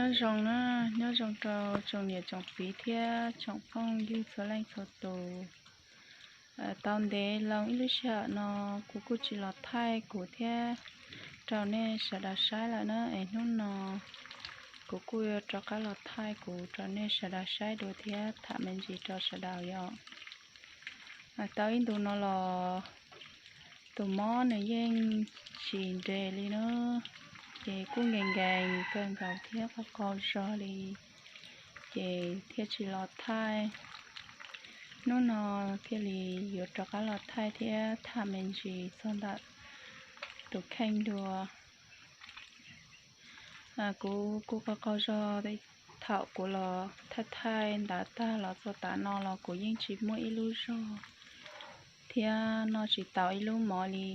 Nyob zoo na, nyob zoo rau tsoom niam tsoom txiv thiab tsoom phooj ywg txhua leej txhua tus. Tau ntev loo ib lub sij hawm no kuv kuj tsis los thaij kuv thiab rau nej sawv daws saib lawm na, es hnub no kuv kuj yuav rov qab los thaij kuv rau nej sawv daws saib dua thiab tham me ntsis rau sawv daws yom. Tau ib ntus no los tus mob nws yeej tsis nres li na, ces kuj nkees nkees kawg nkaus thiab qaug qaug zog li, ces thiaj tsis los thaij. Hnub no thiaj li yuav rov qab los thaij thiab tham me ntsis txog ntawm tus kheej dua. Kuv kuj qaug qaug zog, thaum kuv los thaij thaij ntawd tag los txog tav no los kuv yeej tsis muaj ib lub zog thiab noj tsis tau ib lub mov li.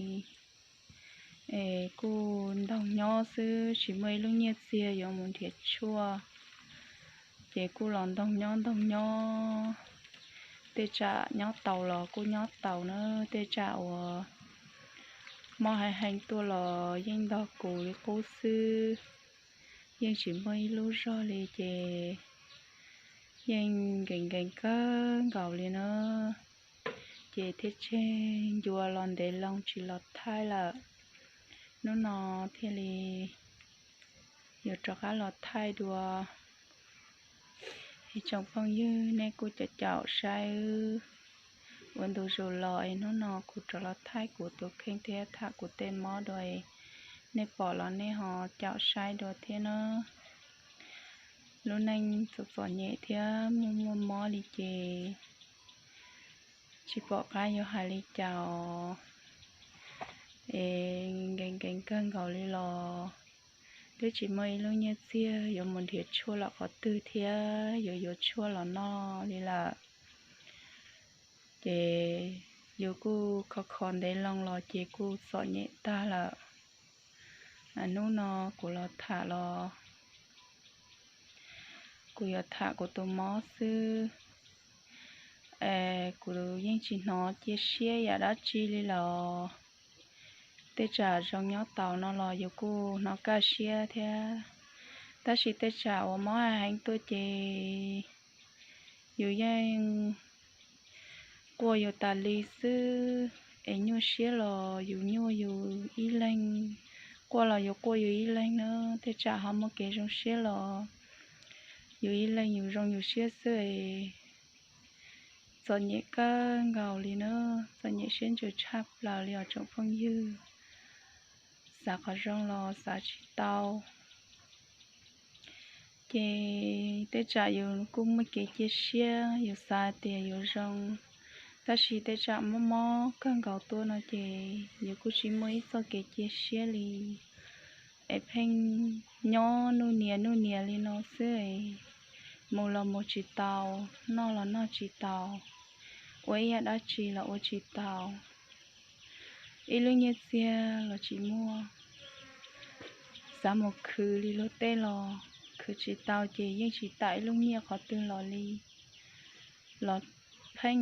Es kuj ntoog nyob xwb, tsis muaj ib lub nyiaj txiag yuav mus nrhiav tshuaj, ces kuj los ntoog nyob ntoog nyob. Tej tsam nyob taus los kuj nyob taus na, tej tsam uas mob heev heev tuaj los yeej ntog kuv li qub xwb, yeej tsis muaj ib lub zog li ces yeej nkees nkees kawg nkaus li na. Ces thiaj tseg ncua los ntev loo tsis los thaij lawm. Hnub no thiaj li yuav rov qab los thaij dua. Es tsoom phooj ywg nej kuj caum caum saib wb ua ntu zus los es hnub no kuv rov los thaij kuv tus kheej thiab tham kuv tej mob dua es nej pom los nej ho caum saib dua thiab na. Lub neej txom txom nyem thiab muaj muaj mob li ces tsis pom qab yuav hais li cas os. Es nkees nkees kawg nkaus li los twb tsis muaj ib lub nyiaj txiag yuav mus nrhiav tshuaj los qhov twg thiab yuav yuav tshuaj los noj li lawm. Ces yus kuj kho kho ntev loo los ces kuj txom nyem tag lawm. Hnub no kuv los tham los kuv yuav tham kuv tus mob xwb. Kuv yeej tsis hnov cia siab yam dab tsi li los tej tsam zoo nyob taus no los yus kuj hnov kaj siab thiab. Tab sis tej tsam uas mob heev tuaj ces yus yeej quaj yus tas li xwb, es nyuaj siab los yus nyuaj yus ib leeg, quaj los yus quaj yus ib leeg na. Tej tsam ho muaj kev zoo siab los yus ib leeg yus zoo yus siab xwb es txom nyem kawg nkaus li na, txom nyem siab ntsws tshaj plaws li os tsoom phooj ywg. Xav qhov zoo los xav tsis tau. Ces tej tsam yus kuj muaj kev cia siab, yus xav tias yuav zoo, tab sis tej tsam mob mob kawg nkaus tuaj no ces yus kuj tsis muaj ib txoj kev cia siab li. Es pheej nyob nuj nias nuj nias li no xwb es mus los mus tsis tau, noj los noj tsis tau, ua ib yam dab tsi los ua tsis tau, ib lub nyiaj txiag los tsis muaj. Xav mus khwv li luag tej los khwv tsis tau ces yeej tsis tawm ib lub nyiaj qhov twg los li. Los pheej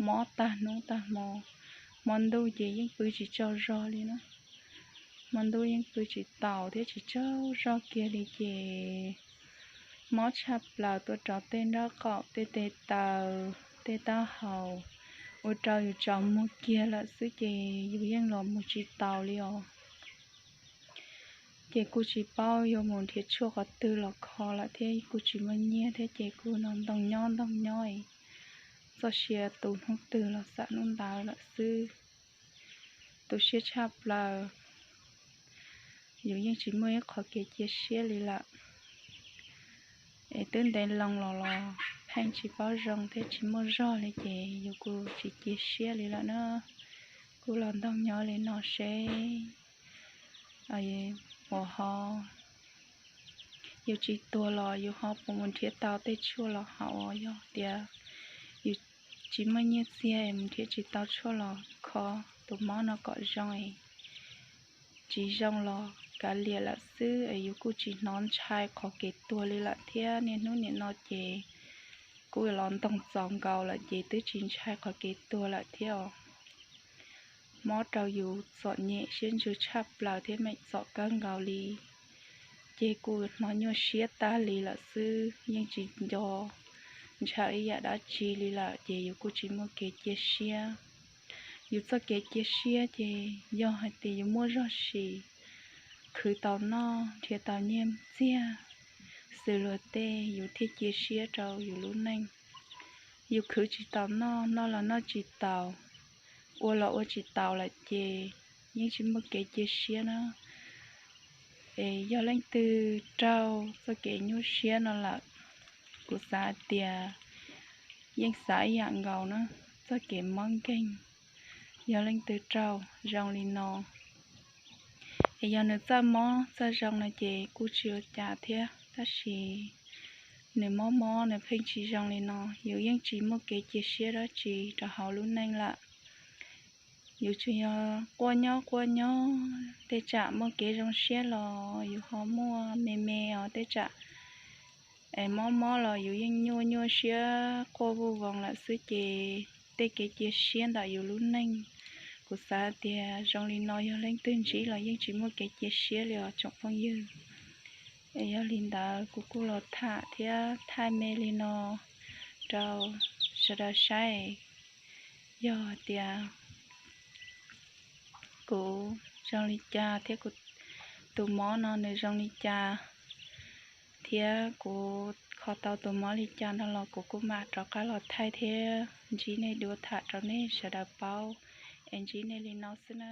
mob tag hnub tag hmo, hmo ntuj ces yeej pw tsis tsaug zog li na. Hmo ntuj yeej pw tsis taus thiab tsis tsaug zog kiag li ces mob tshaj plaws tuaj rau tej nraub qaum, tej tes taw, tej taub hau, ua rau yus tsaus muag kiag lawm xwb ces yus yeej los mus tsis taus li os. Ces kuj tsis paub yuav mus nrhiav tshuaj qhov twg los kho lawm thiab kuj tsis muaj nyiaj thiab ces kuj ntoo nyob ntoo nyob, txoj sia tu hnub twg los xam hnub ntawd lawm xwb. Tu siab tshaj plaws, yus yeej tsis muaj ib qhov kev cia siab li lawm. Es twb ntev loo los los pheej tsis paub zoo thiab tsis muaj zog li ces yus kuj tsis cia siab li lawm na. Kuj los ntoog nyob li no seb uas ho yus tsis tuag los yus ho puas mus nrhiav tau tej tshuaj los haus, yog tias yus tsis muaj nyiaj txiag es mus nrhiav tsis tau tshuaj los kho tus mob no kom zoo es tsis zoo los kav liam lawm xwb es yus kuj tsis hnov ntshai qhov kev tuag li lawm thiab. Niaj hnub nim no ces kuj los ntoog txaus nkaus lawm ces twb tsis ntshai qhov kev tuag lawm thiab os. Mob rau yus txom nyem siab ntsws tshaj plaws thiab meem txom kawg nkaus li. ces kuj hnov nyuaj siab tag li lawm xwb, yeej tsis nco ntshaw ib yam dab tsi li lawm, ces yus kuj tsis muaj kev cia siab. Yus txoj kev cia siab ces yog hais tias yus muaj zog sis, khwv tau noj nrhiav tau nyiaj txiag, xws luag tej yus thiaj cia siab rau yus lub neej. Yus khwv tsis tau noj, noj los noj tsis taus, ua los ua tsis taus lawm ces yeej tsis muaj kev cia siab na. Es yog leej twg raug txoj kev nyuaj siab no lawm, kuv xav hais tias yeej xav ib yam nkaus na, txoj kev mob nkeeg. Yog leej twg raug zoo li no, es yog nws txawj mob txawj zoo no ces kuj tsis ua cas thiab, tab sis nws mob mob nws pheej tsis zoo li no, yus yeej tsis muaj kev cia siab dab tsi rau hauv lub neej lawm. Yus tsuas yog quaj nyob quaj nyob, tej tsam muaj kev zoo siab los yus ho muaj me me os, tej tsam es mob mob los yus yeej nyuaj nyuaj siab quaj vuj voos lawm xwb ces tej kev cia siab ntawm yus lub neej, kuv xav tias zoo li no yog leej twg ntsib los yeej tsis muaj kev cia siab li os tsoom phooj ywg. Es yog li ntawd kuv kuj los tham thiab thaij me li no rau sawv daws saib, yog tias kuv zoo li cas thiab kuv tus mob no nws zoo li cas, thiab kuv kho tau tus mob li cas no los kuv kuj mam rov qab los thaij thiab ntsib nej dua tham rau nej sawv daws paub. Es ntsib nej li no xwb na.